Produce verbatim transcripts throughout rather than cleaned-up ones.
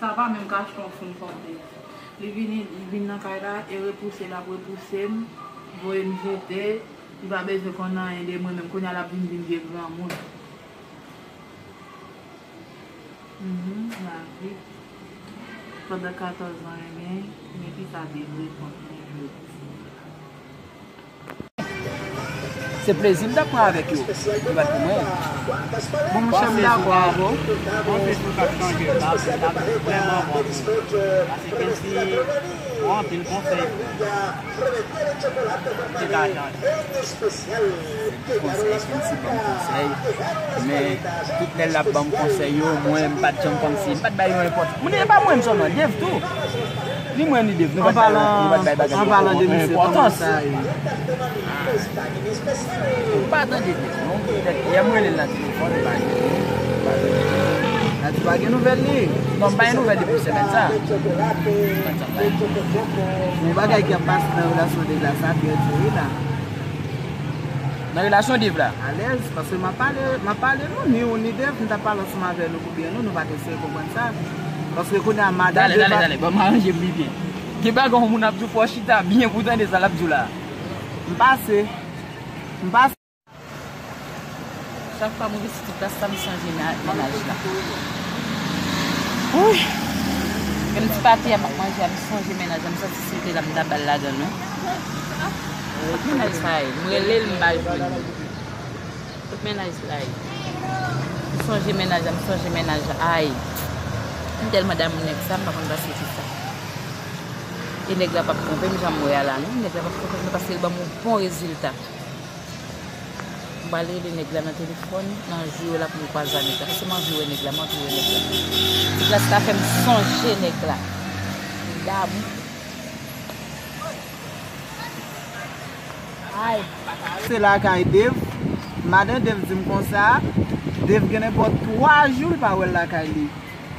Sa pa menm ka achte yon foun fòm de. Li vini, li vin nan kay la, e repouse l ap repouse m, voye m jete, li pa bezwen konn anyen de mwen menm. Kounye a l ap vin vin vye granmoun. Mhm, lavi. Pandan katòz an renmen, men kisa Dave reponn mwen jodi a? Se plezi m t ap pran avèk yo. Yo pa t pou mwen. Bon, monchè, m dakò avè w. Anpil moun k ap chanje, m ap, m ap vrèman bon pou ou. Paske Kensi, bon, anpil konsèy pou ou. Te ka chanje. Konsèy, Kensi ban m konsèy. Men, tout lè l ap ban m konsèy yo, mwen, m pa t janm kòmsi, m pa t bay yo enpòtans. Moun, e pa mwen sèlman, Dave tou. Ni mwen, ni Dave, nou pa t bay, nou pa t bay bagay yo enpòtans. Ou pa tande Dave, non? Petèt, yè m rele l nan telefòn, li pa jwenn mwen. Li pa jwenn mwen. Sa di pa gen nouvèl li? Non, m pa gen nouvèl li pou semèn sa. Semèn sa, m pa gen nouvèl. Yon bagay ki ap pase nan relasyon de la, sa trè di wi la. Nan relasyon Dave la? Alèz, paske m ap pale, m ap pale nou, ni ou ni Dave, m t ap pale ansanm avè nou pou byen nou, nou pa t eseye konprann sa. Paske kounye a, madan Dave. Talè, talè, talè, ban m aranje m pi byen. Gen bagay yon moun ap di w, fò w chita byen pou w tande sa l ap di w la. M pase. M pase. Chak fwa mwen vin sou ti plas sa, m sonje mennaj la. Wouy! Menm ti pate a m ap manje a, m sonje mennaj la, m santi si l te la, m ta ba l ladan l wi. Kot mennaj sa ye? M rele l, m pa jwenn li. Kot mennaj la ye? M sonje mennaj la, m sonje mennaj la. Ay! M tèlman damou nèg sa, m pa konn pase kisa. E nèg la p ap twonpe m jan m wè a la non. Nèg la p ap twonpe m non, paske l ban m yon bon rezilta. M pral rele nèg la nan telefòn, nan jou yo la pou m kwaze a nèg la. Paske m anvi wè nèg la, m anvi wè nèg la. Ti plas la fè m sonje nèg la. Damou. Ay. Se lakay Dave. Madan Dave di m konsa, Dave gen nenpòt twa jou li pa wè l lakay li.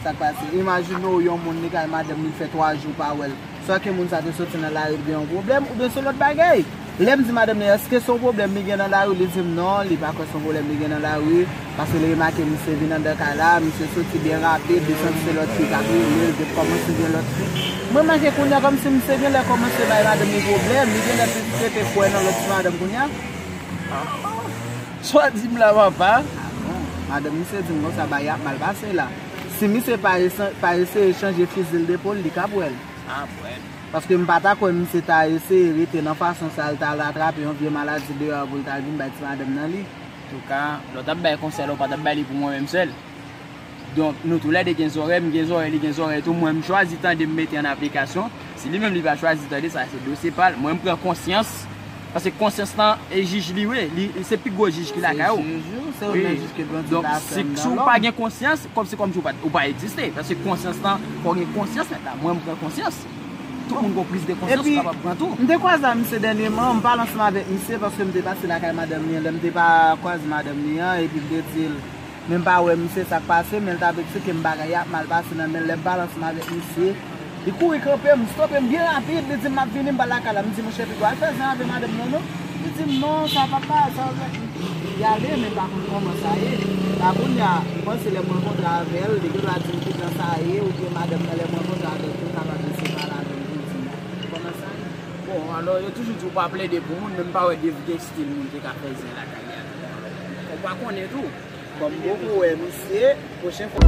Sa k pase? Imajine w yon moun li kay madanm li fè twa jou pa wè l. Swa ke moun sa te soti nan lari, li gen yon pwoblèm, oubyen se lòt bagay. Lè m di madanm li, èske se yon pwoblèm li gen nan lari? Li di m non, li pa kwè se yon pwoblèm li gen nan lari, paske li remake misye vin anndan kay la, misye soti byen rapid, li santi se lòt fi k ap rele l, gen kòmanse gen lòt fi. Mwen remake kounye a kòmsi misye genlè kòmanse bay madanm li pwoblèm, li genlè te, te, te kwè nan lòt ti madanm kounye a. Sa w di m la, papa? Ah bon? Madanm misye di m konsa, bagay ap mal pase la. Si misye pa esa-, pa eseye chanje fizi l de po l, li ka pran l. Ah, bwè. Paske m pa ta kwè misye ta eseye rete nan fason sa, l ta al atrape yon vye maladi deyò a pou l ta al vin bay ti madanm nan li. Antouka, lè w t ap bay konsèy la, ou pa t ap bay li pou mwen menm sèl. Donk, nou toulède gen zòrèy, m gen zòrèy, li gen zòrèy tou, mwen m chwazi tande m mete an aplikasyon. Si li menm li pa chwazi tande, sa se dosye pa l. Mwen m pran konsyans, paske konsyans lan e jij li ye, li, se pi gwo jij ki lakay ou. Se jij ou, se ou menm jij ki pran ti afè m nan lòm. Donk, si, si w pa gen konsyans, kòm se kòmsi ou pa, ou pa egziste. Paske konsyans lan, fò w gen konsyans nèt la. Mwen m pran konsyans. Tout moun gon priz de konsyans ou kapab pran tou. Epi, m te kwaze a misye dènyèman, m pale ansanm avèk misye paske m te pase lakay madanm li an, lè m te pa kwaze madanm li an, epi m te di l, men m pa wè misye sa k pase, men l t ap eksplike m bagay ap mal pase nan men l, lè m pale ansanm avèk misye, li kouri kanpe m, stope m byen rapid, li di m m ap vini, m pral lakay la, m di monchè pito al fè zen avè madanm nan non, li di m non, sa papa, sa, li ale, men m pa konn kòman sa ye, la kounye a, m panse lè m rankontre avè l, li gendwa di m kijan sa ye, oubyen madanm nan lè m rankontre avè l tou, kapab li se pale avè m pou di m kòman sa ye. Bon, alò, yo toujou di w pa plede pou moun, men m pa wè Dave gen stil moun ki ka fè zen lakay li a tou. Fò w pa konnen tou. Kòm m poko wè misye, pwochen fwa.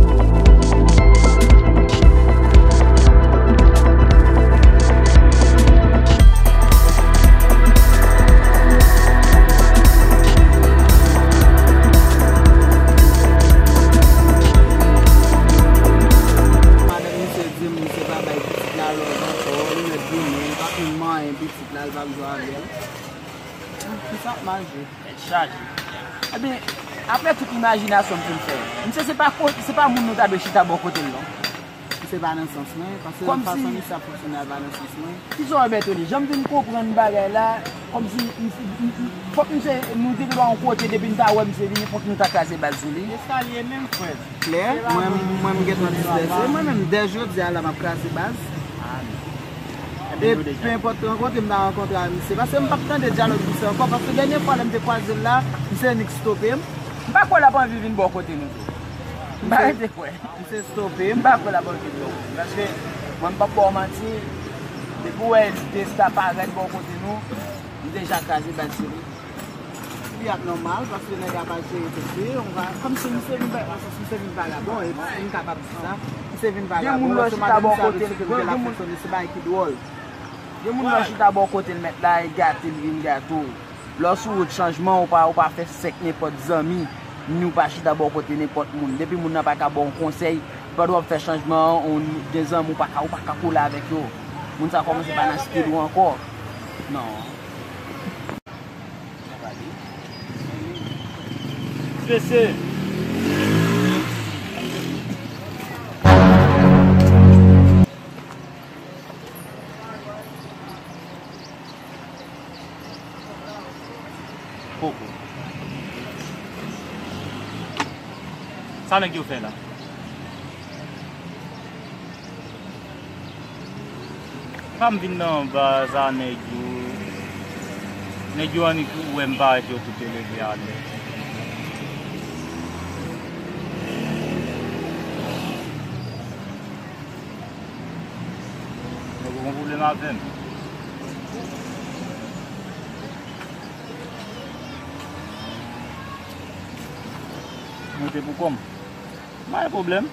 Madanm misye di m misye pa bay pitit la love ankò, li mèt goumen, li pa konn manyen pitit la, li p ap jwe avè l. Kisa ap mache? Tèt chaje. Ebyen, apre tout imajinasyon m fin fè, misye se pa ko-, se pa moun nou ta dwe chita bò kote l non. Misye pa nan sans mwen, paske fason misye ap fonksyone a pa nan sans mwen. Kisa w wè Bertony? Jan m vin konprann bagay la, kòmsi m, m, m, m, fòk misye, nou te gendwa yon kote depi n ta wè misye vini, fòk nou ta kraze bal sou li. Eskalye menm frè. Klè, mwen, mwen m gentan distrese, mwen menm dè jodi a la m ap kraze baz. E pe enpòt rankontre m ta rankontre a misye, paske m p ap tande dyalòg misye ankò, paske dènye fwa lè m te kwaze l la, misye nik stope m. M pa kwè l ap anvi vin bò kote nou tou. M pa rete kwè. Misye stope m. M pa kwè l ap antre blo. Paske, mwen, m p ap ba w manti, depi w wè Desta parèt bò kote nou, m deja kraze bal sou li. Li ap nòmal, paske nèg la pa jere tèt li, on va, kòmsi misye vin, misye vin vagabon, e m kapab di sa. Misye vin vagabon, paske madanm sa, misye ke l ap fonksyone, se bagay ki dwòl. Gen moun nan chita bò kote l mèt la, e gate l vin gate w. Lè w sou wout chanjman, ou pa, ou pa fè sèk nenpòt zanmi, ni w pa chita bò kote nenpòt moun. Depi moun nan pa ka ba w konsèy, pandan w ap fè chanjman an, ou gen zanmi, ou pa ka, ou pa ka kole avèk yo. Moun sa kòmanse pa nan stil ou ankò. Non. Strese. Poko. Sa nèg yo fè la? Pa m vin nan baz a nèg yo. Nèg yo annik wè m parèt yo tout yo leve alè. Nèg yo gon pwoblèm avè m. Mwen te pou kò m. Pa gen pwoblèm.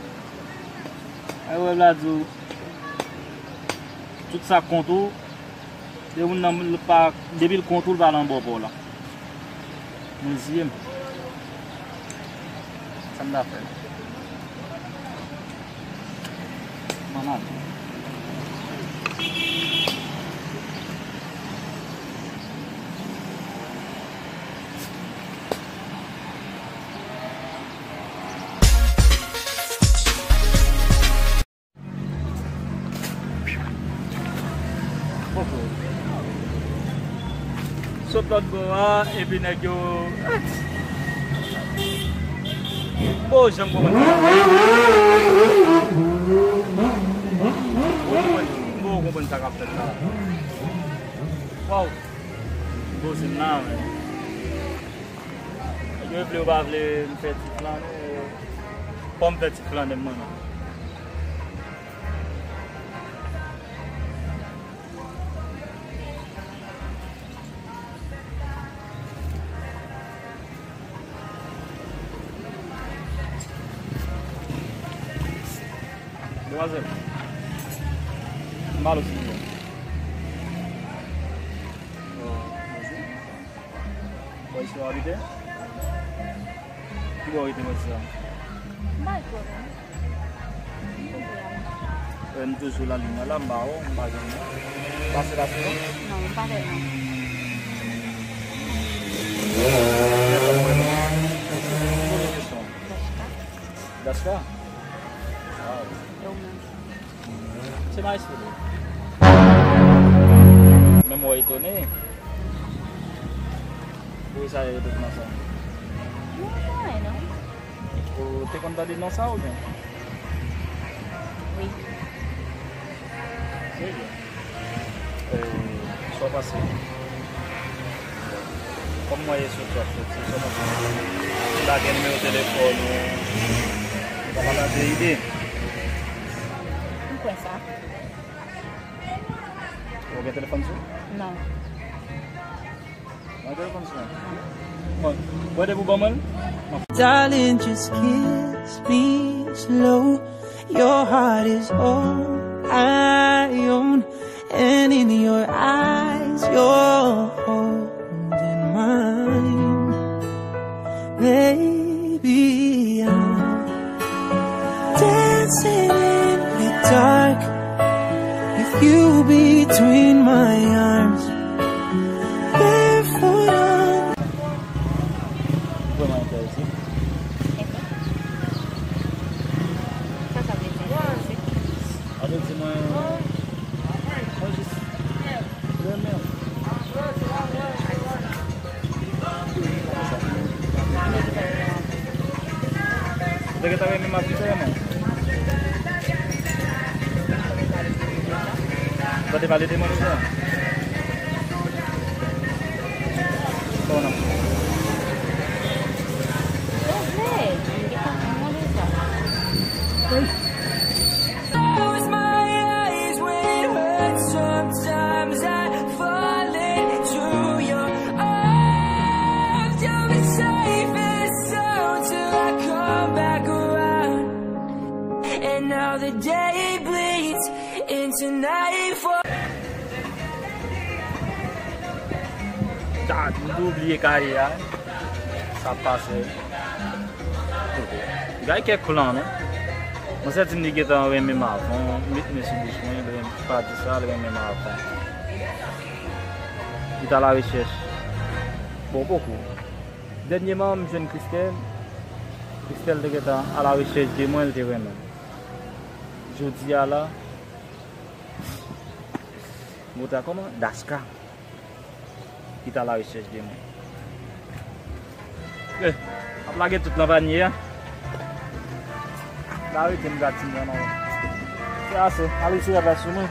Ay wè la di w, tout sa k kont ou, depi moun nan pa, depi l kont ou, l pa nan bò pa w la. Mwen ziye m. Sa m ta fè? Manman. Sot lòt bò a, epi nèg yo. M poko janm konprann sa. M poko konprann sa k ap fèt la. Waw. M poze m la, men. Yo vle yo pa vle, m fè ti flannen, fò m fè ti flannen m menm. Demwazèl, m pale w silvouplè. Bò isit w abite? Ki bò w rete bò isit la? M pa twò konn. M toujou la liy nan la, m pa wè w, m pa jwenn ou. Pase la souvan? Non, m pa fè non. Poze kesyon. Daska? Daska? Waw. E ou menm? Se Maestro. Menm ou etone. Poukisa yo rele w nan sa? Non, pa anyen non. Ou te konn tande non sa oubyen? Wi. Trè byen. E, sa w panse? Kòm mwen ye sou trap soti, sa w panse? Ou lage nimewo telefòn ou, ou pa pataje ide? M kwè sa. Ou gen telefòn sou? Non. Mwen telefòn sou mwen. Bon, ou wè depi w ban mwen l? Darling, just kiss me slow. Your heart is all I own, and in your eyes, you're holding mine. Baby, I'm dancing in the dark with you between my arms. Barefoot on. Vrèman enterese. Sa sa vle di enterese? Sa vle di mwen, mwen jis renmen w. Ou te gentan renmen m ap di sa, non? Ou te pale de mwen deja? Kòman? Sa vle, m gentan renmen w deja. Tonight for Ta, m tou bliye kaye a. Sa pase. Gade kèk plan, non? Mwen santi m li gentan renmen m avan, m met men sou bouch mwen, li pa di sa, li renmen m avan. Li ta larechèch. Bon, poko. Dènyèman, m jwenn Christelle. Christelle te gentan alarechèch de mwen, li te renmen m. Jodi a la, Mouta kòman? Daska. Ki ta larechèch de mwen. Eh, ap lage tout nan panye a. La rete m gad ti mwen non. Se ase, al retire la sou mwen.